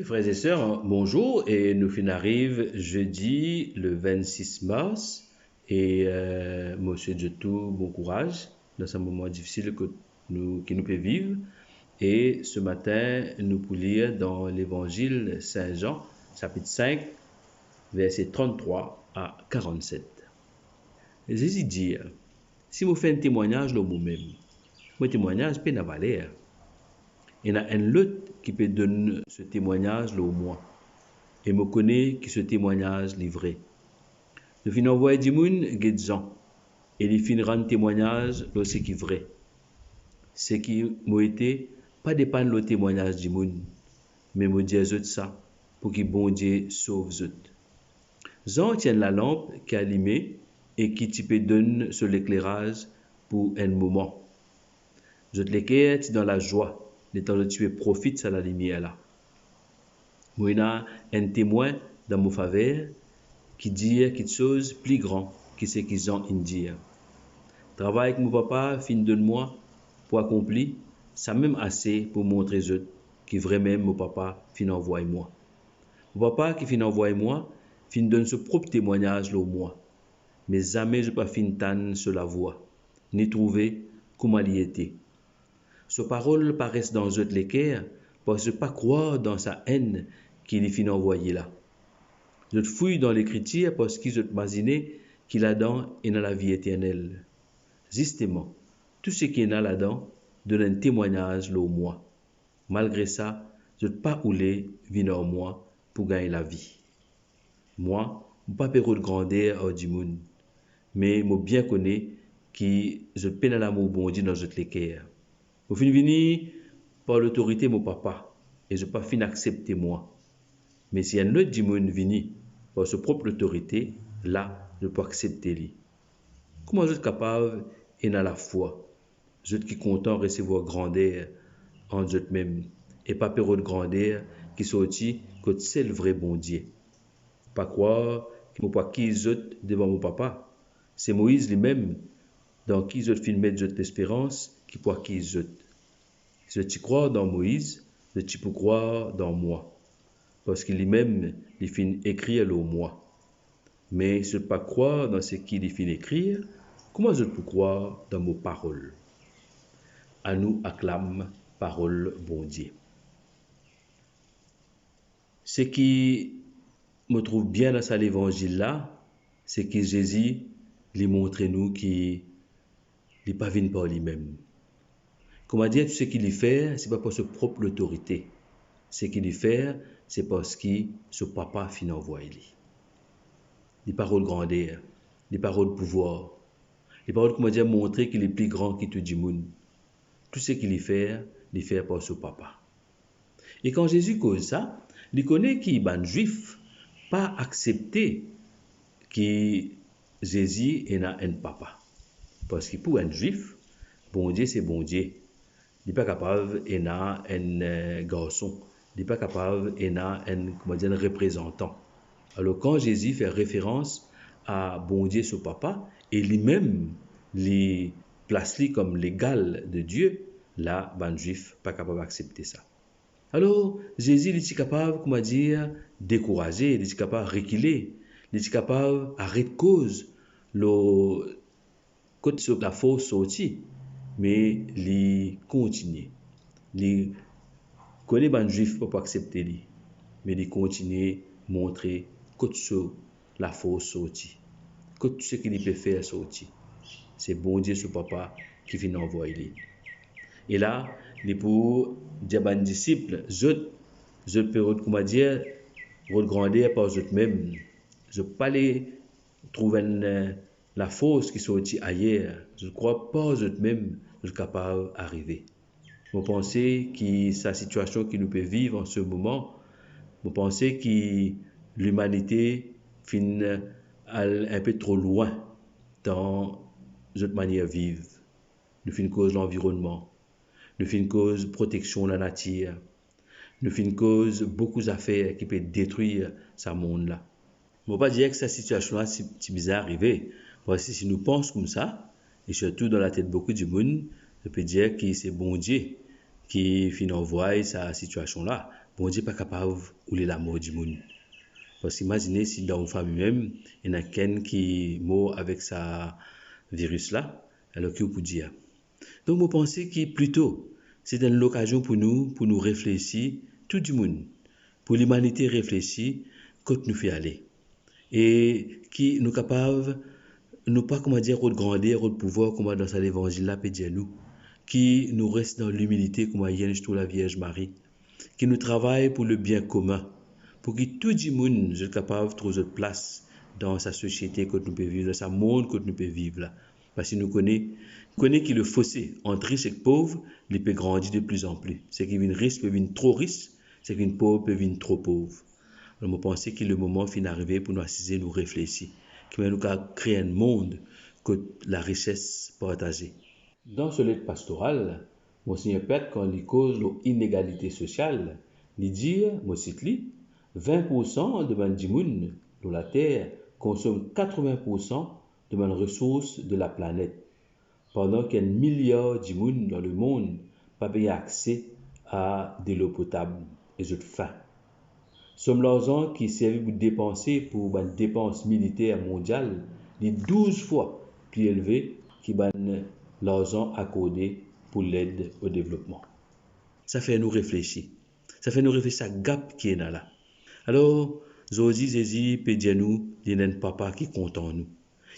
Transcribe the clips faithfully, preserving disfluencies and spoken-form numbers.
Frer e ser, bonzour, e nou finn ariv zedi le vennsis mars, e, eh, mo swet zot tou bon kouraz dan sa moman difisil kot nou, ki nou pe viv. E se matin, nou pou lir dan Levanzil Sin Zan, sapit sink, verse tranntrwa a karannset. Zezi dir, "Si mo fer enn temwagnaz lor momem, mo temwagnaz pena valer. Ena enn lot ki pe donn so temwagnaz lor mwa, e mo kone ki so temwagnaz li vre. Zot finn anvway dimoun get Zan, e li finn rann temwagnaz lor seki vre. Seki mo ete pa depann lor temwagnaz dimoun, me mo dir zot sa pouki Bondie sov zot. Zan ti enn lalanp ki alime e ki ti pe donn so lekleraz pou enn moman. Zot leker ti dan lazwa letan zot ti pe profit sa lalimier la. Mo ena enn temwin dan mo faver ki dir kiksoz pli gran ki seki Zan inn dir. Travay ki mo Papa finn donn mwa pou akonpli, samem ase pou montre zot ki vremem mo Papa finn anvway mwa. Mo Papa ki finn anvway mwa finn donn so prop temwagnaz lor mwa, me zame zot pa finn tann so lavwa, ni trouve kouma li ete. So parol pa res dan zot leker, parski zot pa krwar dan Sa-Enn ki li finn anvwaye la. Zot fouy dan Lekritir parski zot mazine ki ladan ena lavi eternel. Zisteman, tou seki ena ladan donn enn temwagnaz lor mwa. Malgre sa, zot pa oule vinn ar mwa pou gagn lavi. Mwa, mo pa pe rod grander ar dimoun, me mo bien kone ki zot pena lamour Bondie dan zot leker. Mo finn vini par lotorite mo Papa, e zot pa finn aksepte mwa. Me si enn lot dimoun vini par so prop lotorite, la zot pou aksepte li. Kouma zot kapav ena lafwa, zot ki kontan resevwar grander ant zotmem e pa pe rod grander ki sorti kot sel vre Bondie? Pa krwar ki mo pou akiz zot devan mo Papa. Se Moiz limem, dan ki zot finn met zot lesperans, ki pou akiz zot. Si zot ti krwar dan Moiz, zot ti pou krwar dan mwa, parski limem li finn ekrir lor mwa. Me si zot pa krwar dan seki li finn ekrir, kouma zot pou krwar dan mo parol? Anou aklam parol Bondie. Seki mo trouv bien dan sa levanzil la, seki Zezi, li montre nou ki li pa vinn par limem. Koumadir, tou seki li fer, se pa par so prop lotorite. Seki li fer, se parski so Papa finn anvway li. Li pa rod grander, li pa rod pouvwar. Li pa rod, koumadir, montre ki li pli gran ki tou dimoun. Tou seki li fer, li fer par so Papa. E kan Zezi koz sa, li kone ki bann Zwif pa aksepte ki Zezi ena enn papa. Parski pou enn Zwif, Bondie se Bondie. Li pa kapav ena enn, eh, garson. Li pa kapav ena enn, koumadir, enn reprezantan. Alor, kan Zezi fer referans a Bondie so Papa, e limem li plas li kom legal de Die, la, bann Zwif pa kapav aksepte sa. Alor, Zezi, li ti kapav, koumadir, dekouraze, li ti kapav rekile, li ti kapav aret koz lor kot so lafors sorti, me li kontigne. Li kone bann Zwif pa pou aksepte li, me li kontigne montre kot so lafors sorti, kot tou seki li pe fer sorti. Se Bondie so Papa ki finn anvway li. E la, li pou dir bann disip, zot, zot pe rod, koumadir, rod grander par zotmem. Zot pa le trouv enn, eh, lafors ki sorti ayer. Zot krwar par zotmem, zot kapav arive. Mo panse ki sa sitiasion ki nou pe viv an se moman, mo panse ki limanite finn al inpe tro lwin dan zot manier viv. Nou finn koz lanvironnman, nou finn koz proteksion lanatir, nou finn koz boukou zafer ki pe detrir sa mond la. Mo pa dir ki sa sitiasion la ti, ti bizin arive, parski si nou pans koumsa, e sirtou dan latet boukou dimoun, nou pe dir ki se Bondie ki finn anvway sa sitiasion la. Bondie pa kapav oule lamor dimoun. Parski imazine si dan ou fami mem, ena kenn ki mor avek sa viris la, alor ki ou pou dir? Donk, mo panse ki plito, se enn lokazion pou nou, pou nou reflesi, tou dimoun, pou limanite reflesi kot nou finn ale. E ki nou kapav, nou pa, kouma dir, rod grander, rod pouvwar, kouma dan sa levanzil la pe dir nou, ki nou res dan limilite, kouma inn dir nou Lavierz Mari, ki nou travay pou lebien komin, pou ki tou dimoun zot kapav trouv zot plas dan sa sosiete kot nou pe viv, dan sa mond kot nou pe viv la. Parski nou kone, kone ki lefose ant ris ek pov, li pe grandi de pli an pli. Seki vinn ris pe vinn tro ris, seki vinn pov pe vinn tro pov. Alor, mo panse ki lemoman finn arive pou nou asize, nou reflesi. Ki manier nou kapav kre enn mond kot larises partaze. Dan so let pastoral, Monsegner Pert, kan li koz lor inegalite sosial, li dir, mo sit li, "Vin poursan de bann dimoun lor later konsom katrevin poursan de bann resours de laplanet, pandan ki enn miliar dimoun dan lemond pa pena akse a delo potab e zot fin." Som larzan ki servi pou depanse pou bann depans militer mondial, li douz fwa pli elve ki bann larzan akorde pou led o devlopman. Sa fer nou reflesi. Sa fer nou reflesi sa gap ki ena la. Alor, zordi Zezi pe dir nou, li ena enn Papa ki kontan nou.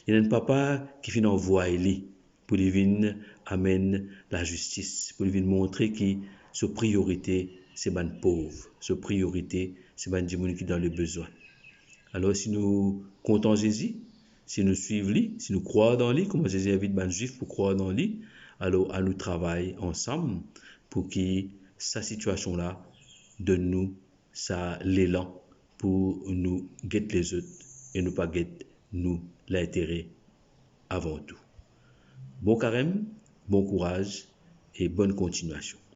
Li ena enn Papa ki finn anvway li pou li vinn amenn lazistis, pou li vinn montre ki so priorite se bann pov, so priorite se bann dimoun ki dan lebezwin. Alor, si nou kontan Zezi, si nou swiv li, si nou krwar dan li, kouma Zezi invit bann Zwif pou krwar dan li, alor anou travay ansam pou ki sa sitiasion la donn nou sa lelan pou nou get lezot e nou pa get nou lintere avan tou. Bon karem, bon kouraz e bonn kontignasion.